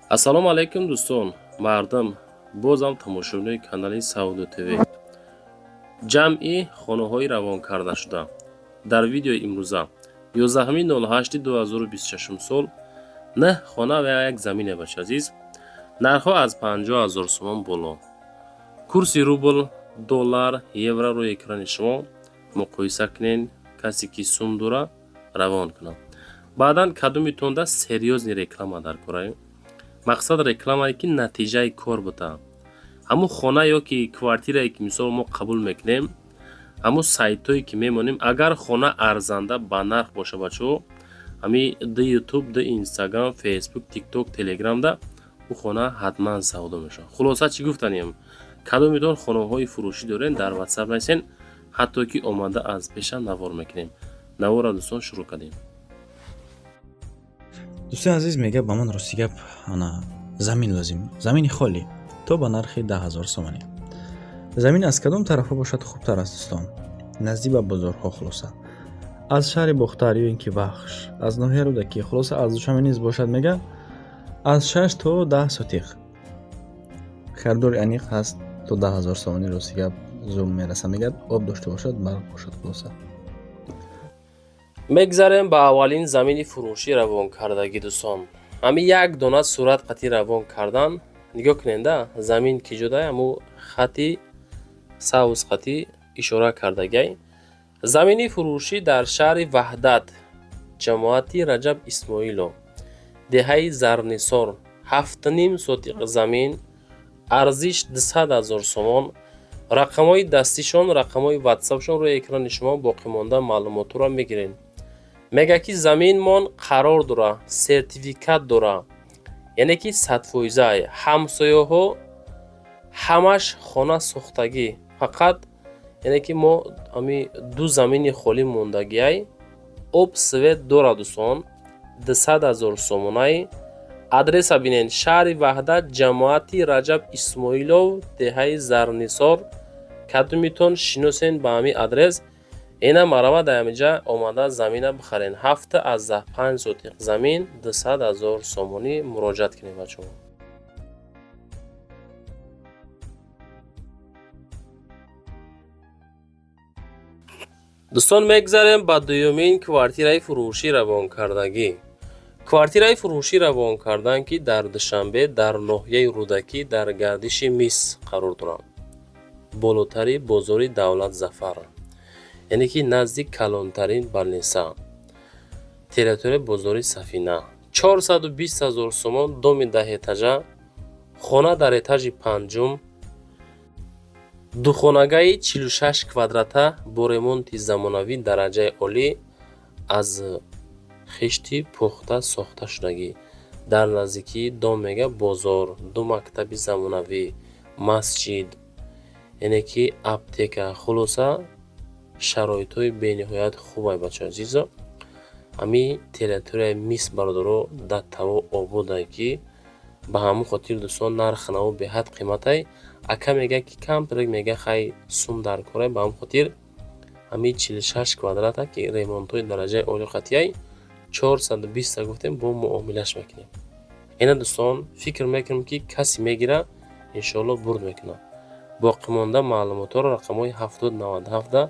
Ассалому алайкум, дӯстон, мардум, бозам тамошобинои канали Савдо ТВ. Ҷамъи хонаҳои равон кардашуда дар видеои имрӯза, 11.08.2026 сол, нӯҳ хона ва як замине. Бачи азиз, нархҳо аз 50 ҳазор сомон боло. Курси рубл, доллар, евро рӯи экрани шумо, муқоиса кунед. Касе ки сум дора, равон кунад. Баъдан кадомитонда серьёзный реклама дар кораем. Мақсад рекламае, ки натиҷаи кор буда. Ҳамун хона ё ки квартирае, ки мисол мо қабул мекунем, ҳамун сайтҳое, ки мемонем, агар хона арзанда ба нарх боша, бачаҳо, ҳами ди Ютуб, ди Инстаграм, Фейсбук, Тикток, Телеграмда ӯ хона ҳатман савдо мешавад. Хулоса, чӣ гуфтанем? Кадомитон хонаҳои фурӯшӣ дорем, дар Ватсап нависен, ҳатто ки омада аз пеша навор мекунем. Наворро, дӯстон, шурӯъ кардем. Дӯстони азиз, мега, ба ман, рости гап, ана замин лозим, замини холӣ то ба нархи 10 000 сомонӣ. Замин аз кадом тарафҳо бошад хубтар аст, дӯстон? Наздик ба бозорҳо, хулоса, аз шаҳри Бохтар ё ин ки Вахш, аз ноҳияи Рӯдакӣ, хулоса, аз Душанбе низ бошад. Мега, аз 6 то 10 сотиқ. Харидори аниқ ҳаст, то 10 000 сомонӣ, рости гап, зур мераса. Мегӯяд, об дошта бошад, барқ бошад, хулоса. Мегзарем ба аввалин замини фурӯшӣ равонкардагӣ. Дӯстон, ҳамин як дона сурат қатӣ равон кардан. Нигоҳ куненда, замин ки ҷодай, ҳаму хати сабз қатӣ ишора кардагиай. Замини фурӯшӣ дар шаҳри Ваҳдат, ҷамоати Раҷаб Исмоилов, деҳаи Зарнисор, 7,5 сотиқ замин, арзиш 200 000 сомон. Рақамҳои дастишон, рақамҳои ватсапшон рӯи экрани шумо. Боқимонда маълумотҳоро мегиред. Мега, ки заминмон қарор дора, сертификат дора, яъне ки 100%. Ҳамсояҳо ҳамаш хона сохтагӣ, фақат яъне ки мо ами ду замини холӣ мондагиай. Об, свет дора, дӯстон, 200 000 сомонаи. Адреса бинед: шаҳри Ваҳдат, ҷамоати Раҷаб Исмоилов, деҳаи Зарнисор. Кадомитон шиносен ба ҳамин адрес, ина марҳамат, дар ҳаминҷа омада замина бихарен. 7,5 сотиқ замин, 200 000 сомонӣ. Муроҷиат кунед, бачаҳо. Дӯстон, мегзарем ба дуюмин квартираи фурӯшӣ равонкардагӣ. Квартираи фурӯшӣ равон кардан, ки дар Душанбе, дар ноҳияи Рӯдакӣ, дар гардиши Мис қарор дорад, болотари бозори Давлат Зафар, яъне ки назди калонтарин больница, территорияи бозори Сафина. 420 000 сомон, доми даҳэтажа, хона дар этажи панҷум, духонагаи 46 квадрата бо ремонти замонавӣ дараҷаи олӣ, аз хишти пухта сохта шудагӣ. Дар наздикии дом, мега, бозор, ду мактаби замонавӣ, масҷид, яъне ки аптека, хулоса, шароитҳои бениҳоят хубай. Бачаҳои азизо, ҳамин территорияи Мис, бародаро, даттаво ободай, ки ба ҳамон хотир, дӯстон, нархи наво беҳад қиматай. Ака мега, ки камтарак, мега, хай, сум дар корай. Ба ҳамон хотир ҳамин 46 квадрата, ки ремонтҳои дараҷаи олӣ қатияй, 420-та гуфтем, бо муомилаш мекунем. Ина, дӯстон, фикр мекунем, ки касе мегира, иншоалло, бурд мекунад. Боқимонда маълумотҳоро рақамҳои 7097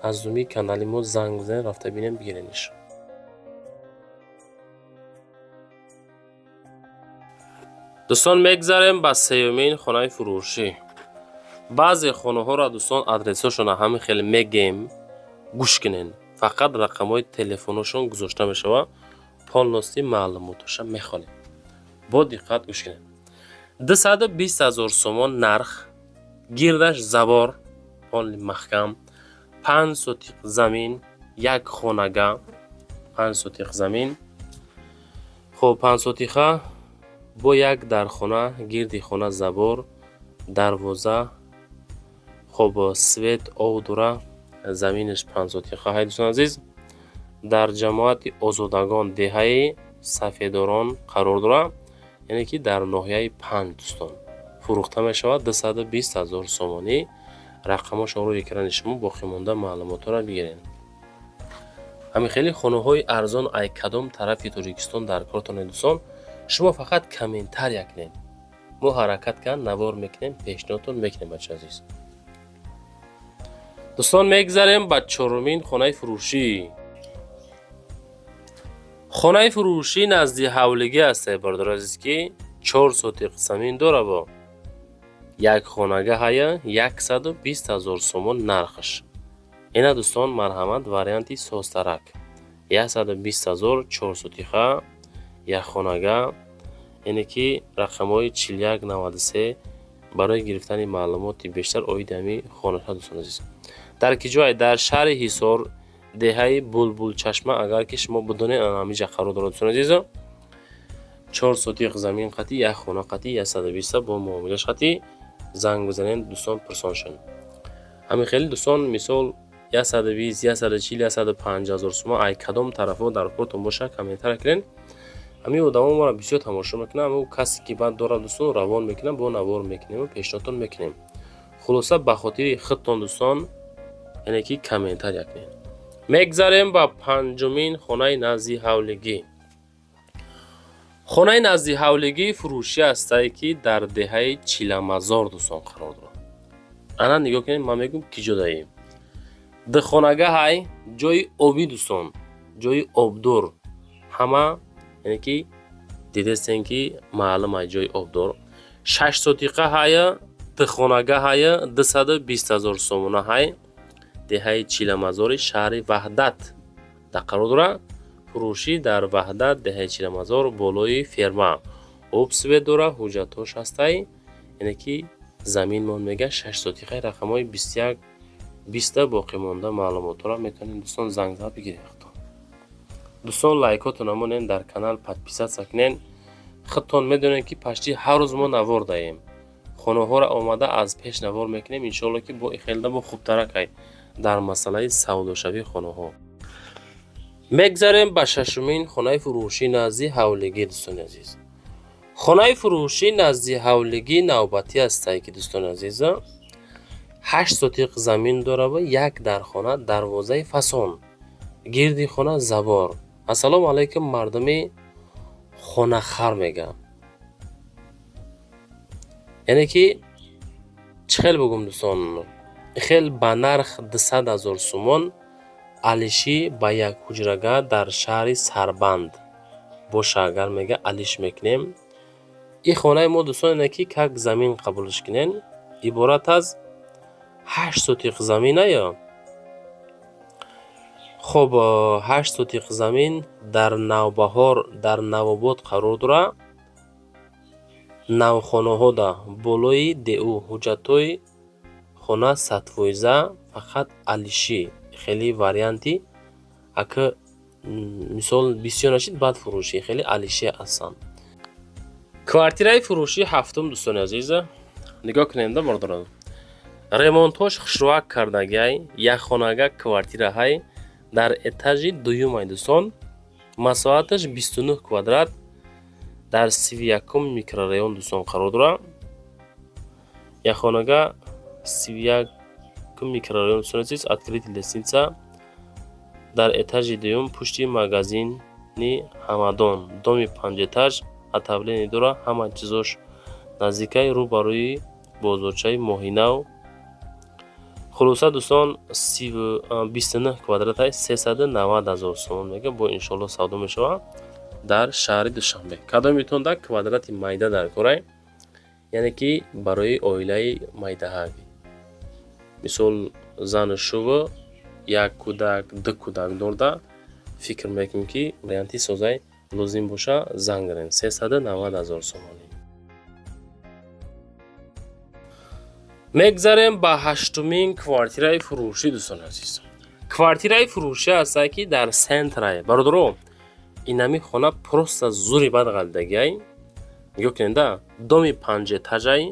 аз зуми канали мо занг бизанед, рафта бинем, бигирениш. Дӯстон, мегзарем ба сеюмин хонаи фурӯшӣ. Баъзе хонаҳоро, дӯстон, адресҳошона ҳамин хеле мегем, гӯш кунен, фақат рақамҳои телефоношон гузошта мешавад. Полностью маълумотоша мехонем, бо диққат гӯш кунем. 220 000 сомон нарх, гирдаш забор, полный маҳкам, 5 сотиқ замин, як хонага, 5 сотиқ замин. Хоб, 5 сотиха бо як дархона, гирди хона забор, дарвоза, хоб, свет, об дора. Заминаш 5 сотиха ҳай, дӯстони азиз, дар ҷамоати Озодагон, деҳаи Сафедорон қарор дорад, яъне ки дар ноҳияи Панҷ. Дӯстон, фурӯхта мешавад 220 000 сомонӣ. Рақамҳошон рӯи экрани шумо, боқимонда маълумотҳоро бигиред. Ҳамин хеле хонаҳои арзон ай кадом тарафи Тоҷикистон дар кортоне, дӯстон. Шумо фақат комментария кунед, мо ҳаракат кард навор мекунем, пешниҳодтон мекунем, бача азиз. Дӯстон, мегзарем ба чорумин хонаи фурӯшӣ. Хонаи фурӯшӣ назди ҳавлигӣ ҳастае, бародари азиз, ки 4 сотиқ замин дораво, як хонага ҳая, 120 000 сомон нархаш. Ина, дӯстон, марҳамат, варианти созтарак, 120 000, 4 сотиха, як хонага. Яъне ки рақамҳои 41 93 барои гирифтани маълумоти бештар оиди ҳамин хонаҳо. Дӯстони азиз, дар ки ҷое? Дар шаҳри Ҳисор, деҳаи Булбулчашма. Агар ки шумо бидонед, ҳамиҷа қарор дорад. Дӯстони азизо, 4 сотиқ замин қатӣ, як хона қатӣ, 120-та бо муомилаш қатӣ занг бизанед, дӯстон, пурсон шавед. Ҳамин хеле, дӯстон, мисол 120, 140, 150 000 сомон. Ай кадом тарафҳо дар кортон боша, комментария кунед. Ҳамин одамо моро бисёр тамошо мекунанд. Ҳамн касе ки баъд дорад, дӯстон, равон мекунам, бо навор мекунему пешниҳодтон мекунем. Хулоса, ба хотири худтон, дӯстон, яъне ки комментария кунед. Мегзарем ба панҷумин хонаи назди ҳавлигӣ. Хонаи назди ҳавлигӣ фурӯшӣ ҳастае, ки дар деҳаи Чиламазор, дӯстон, қарор дорад. Ана, нигоҳ кунед, ман мегӯм, ки ҷо даем. Духонага ҳай, ҷои обӣ, дӯстон, ҷои обдор. Ҳама, яъне ки дидестем, ки маълум ай ҷои обдор. 6 сотиқа ҳая, духонага ҳая, 220 000 сомона ҳай. Деҳаи Чиламазори шаҳри Ваҳдат да қарор дорад. Фурӯшӣ дар Ваҳдат, деҳаи Чиламазор, болои ферма. Об, свет дора, ҳуҷҷатҳош ҳастай. Яъне ки заминмон мега 6 сотиқаи, рақамҳои 21 20-та. Боқӣ монда маълумотҳоро метавонед, дӯстон, занг зада бигиред. Дӯстон, лайкотона монед, дар канал подписаться кунед. Худтон медонед, ки почти ҳар рӯз мо навор даем. Хонаҳоро омада аз пеш навор мекунем. Иншоалло, ки бо хелда бо хубтаракай дар масъалаи савдошавии хонаҳо. Мегзарем ба шашумин хонаи фурӯшӣ назди ҳавлигӣ. Дӯстони азиз, хонаи фурӯшӣ назди ҳавлигӣ навбатӣ ҳастае, ки, дӯстони азиза, 8 сотиқ замин дорава, як дархона, дарвозаи фасон, гирди хона забор. Ассалому алайкум, мардуми хонахар, мегӯям. Яъне ки чӣ хел бугум, дӯстон, хел ба нарх 200 000 сомон алишӣ ба як ҳуҷрага дар шаҳри Сарбанд боша, агар мега, алиш мекунем. Ин хонаи мо, дӯстон, ине ки как замин қабулш кунен, иборат аз 8 сотиқ замина ё хоб, 8 сотиқ замин дар Навбаҳор, дар Навобод қарор дорад, навхонаҳода, болои ДУ. Ҳуҷҷатҳои хона 100%, фақат алишӣ. Хеле варианти ака, мисол, бисёр нашид, баъд фурӯшӣ, хеле алишӣ ҳастанд. Квартираи фурӯшии ҳафтум, дӯстони азиза, нигоҳ кунед, бародарон, ремонтҳош хушрӯак кардагиай. Якхонага квартираҳай дар этажи дуюмай, дӯстон, масоҳаташ 29 квадрат, дар 31-ум микрорайон, дӯстон, қарор дорад. Якхонага, 31-ум микрорайон, дӯстони азиз, открытый лестница, дар этажи дуюм, пушти магазини Ҳамадон, доми панҷэтаж, отопление дорад, ҳама чизош наздикай, рӯ ба рӯи бозорчаи Моҳинав. Хулоса, дӯстон, 29 квадратай, 390 000 сомон мега, бо иншоалло савдо мешавад дар шаҳри Душанбе. Кадомитон дар квадрати майда дар корай, яъне ки барои оилаи майдаҳак, мисол, зану шуву, як кӯдак, ду кӯдак дорда, фикр мекунем, ки варианти созай лозим боша, занг занед, 390 000 сомонӣ. Мегзарем ба ҳаштумин квартираи фурӯшӣ. Дӯстони азиз, квартираи фурӯшӣ ҳастае, ки дар центрае. Бародаро, инами хона просто зури бад ғалтидагиай. Нигоҳ кунед, да, доми панҷэтажай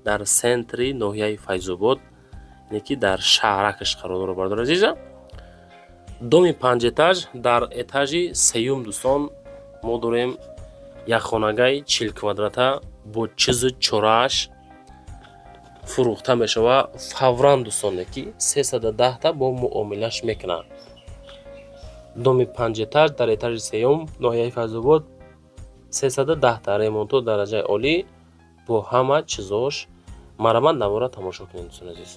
дар центри ноҳияи Файзобод, яъне ки дар шаҳракаш қарор дорад. Бародари азиза, доми панҷэтаж дар этажи сеюм, дӯстон, мо дорем якхонагаи 40 квадрата бо чизу чорааш фурӯхта мешавад фавран, дӯстоне, ки 310-та бо муомилаш мекунад. Доми панҷэтаж дар этажи сеюм, ноҳияи Файзобод. 310-та ремонто дараҷаи олӣ бо ҳама чизош. Марҳамат, навора тамошо кунед, дӯстони азиз.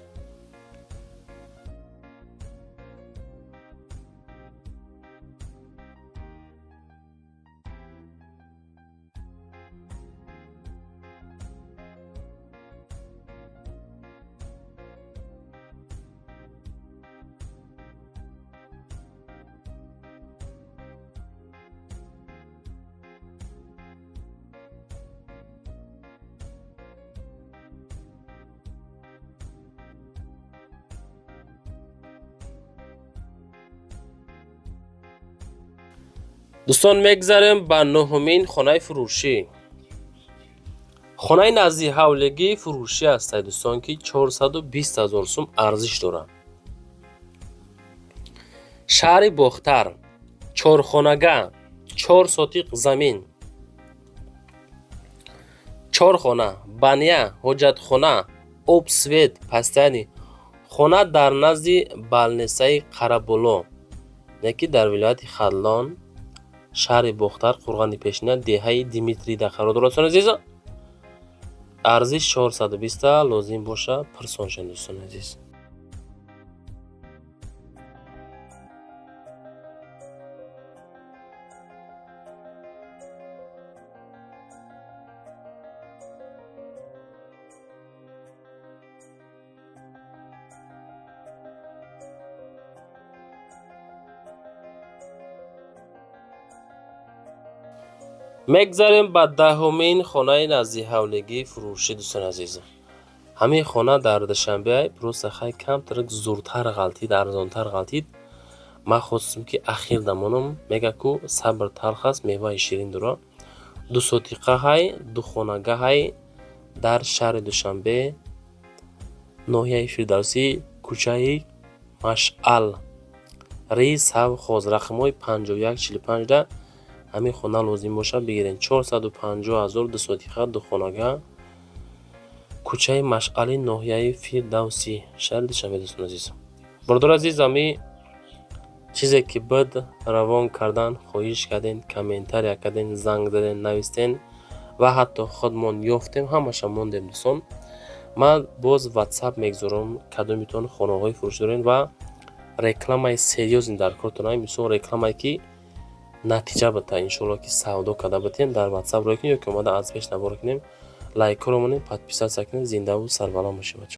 Дӯстон, мегзарем ба нуҳумин хонаи фурӯшӣ. Хонаи назди ҳавлигии фурӯшӣ ҳастад, дӯстон, ки 420 ҳазор сум арзиш дорад. Шаҳри Бохтар, чорхонага, 4 сотиқ замин, чор хона, баня, ҳоҷатхона, об, свет постоянный. Хона дар назди балнесаи Қараболо, яке дар вилояти Хатлон, шаҳри Бохтар, Қурғони Пешина, деҳаи Димитрида қарор дорад. Дӯстони азиз, арзиш 420, лозим боша, пирсон шавед, дӯстони азиз. Мегзарем ба даҳумин хонаи наздиҳавлигии фурӯшӣ. Дӯстони азиз, ҳамин хона дар Душанбе, просто хай камтар зуртар ғалтид, арзонтар ғалтид. Ман хостам, ки ахир дамонам. Мега ку сабр талх аст, меваи ширин дора. 2 сотиқа ҳай, духонага ҳай, дар шаҳри Душанбе, ноҳияи Фирдавсӣ, кӯчаи Машъал ри совхоз, рақамҳои 5145-да. Ҳамин хона лозим бошад, бигиред. 450 000, 2 сотиқа, духонага, кӯчаи Машъали, ноҳияи Фирдавсӣ, шаҳри Душанбе. Дӯстони азиз, бародари азиз, ҳами чизе ки буд, равон кардан хоҳиш кардем, комментария кардем, занг задем, навистем ва ҳатто худмон ёфтем, ҳамаша мондем. Дӯстон, ман боз Ватсап мегузорам. Кадомитон хонаҳои фурӯшӣ дорем ва рекламаи серьёзный дар кортон, мисол, рекламае ки натиҷа бита, иншоалло, ки савдо карда битем, дар Ватсап рой кунем ё ки омада аз пеш навора кунем. Лайкҳоро монем, подписаться кунем. Зиндаву сарбаланд бошед, бачаҳо.